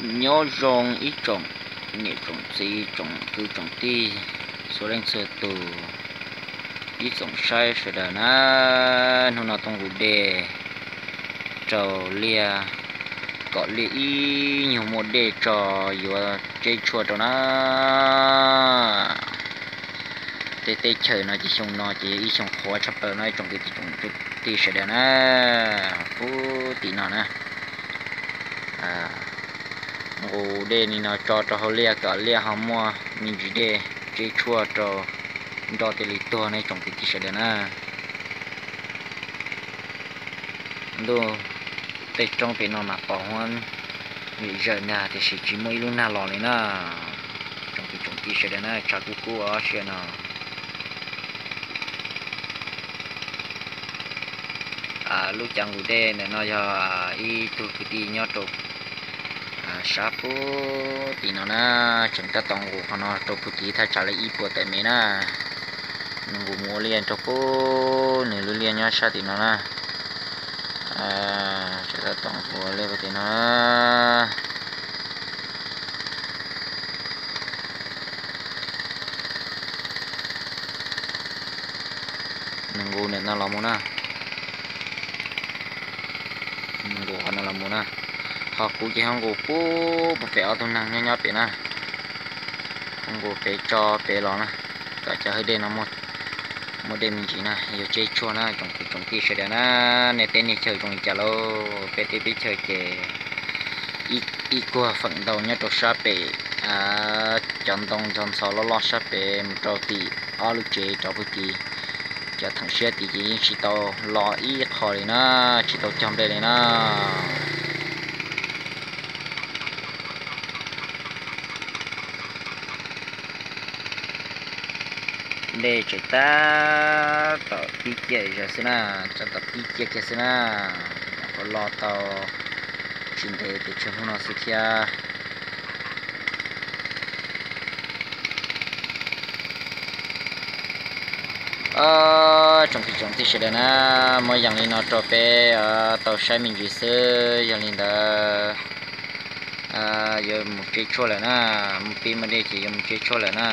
Nyob zoo ib tsoom niam tsoom txiv tsoom kwv tsoom tij txhua leej txhua tus, ib tsoom saib sawv daws na, hnub no tuaj nqus dej rau liaj kom liaj ib nyuag muaj dej tso yuav tseb tshuaj rau na. Tej teb chaws no ces xyoo no ces yog ib xyoo qhuav tshaj plaws no ib tsoom kwv tij tsoom tij sawv daws na. Puag tim no na, nqus dej li no tso rau hauv liaj kom liaj ho muaj me ntsis dej tseb tshuaj rau nroj thiaj li tuag no ib tsoom kwv tij sawv daws na. Ntuj, tej roob pem no mas pos huab vim zawm ntag tiam sis tsis muaj ib lub nag los li na. Tsoom kwv tsoom tij sawv daws na, tshav kub kub ob sij no. Lub cav nqus dej ntawm no yog ib tug kwv tij nyob rau sab puag tim no na, tseem tab tom nqus qhov no rau puag tim thaj tsam li ib puas tawm mev na. Nws nqus mus ua liaj rau puag nws lub liaj nyob sab tim no na. Tseem tab tom nqus ua liaj puag tim no. Nws nqus ntawm no los mus na. Nws nqus qhov no los mus na. Ho kuv ces ho nqus puag puag pem ob tug neeg nyob nyob pem na. Kuv nqus pem tso pem los na, kom cov hawv dej no muaj dej me ntsis na, yuav tseb tshuaj na tsoom kwv tsoom tij sawv daws na. Nej teb nej chaw zoo li cas lauj? Peb teb peb chaw ces ib kuag feem ntau nyob rau sab pem cov ntoo ntxhov ntxhov loj loj sab pem mus rau tim ob lub tsev rau puag tim cov theem siab tid ces yeej tsis tau lo ib qho li na, tsis tau cog nplej li na. Dej tseem tab tom pib ciaj zog xwb na, tab tom pib ciaj kiag xwb na, nyuam qhuav lo tau tsis ntev pes tsawg hnub no xwb thiab. Tsoom kwv tsoom tij sawv daws na, muab yees li no rau peb tau saib me ntsis xwb, yog li ntawd yuav mus tseb tshuaj lawm na, mus pib muaj dej ces yuav mus tseb tshuaj lawm na.